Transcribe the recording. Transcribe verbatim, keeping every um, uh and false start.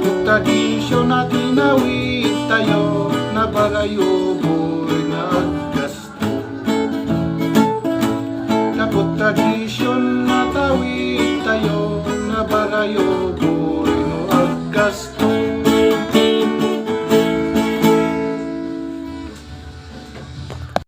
Tradisyon a tinawidtayo, nabarayo boy nga aggasto. Tapot tradisyon a tawidtayo, nabarayo boy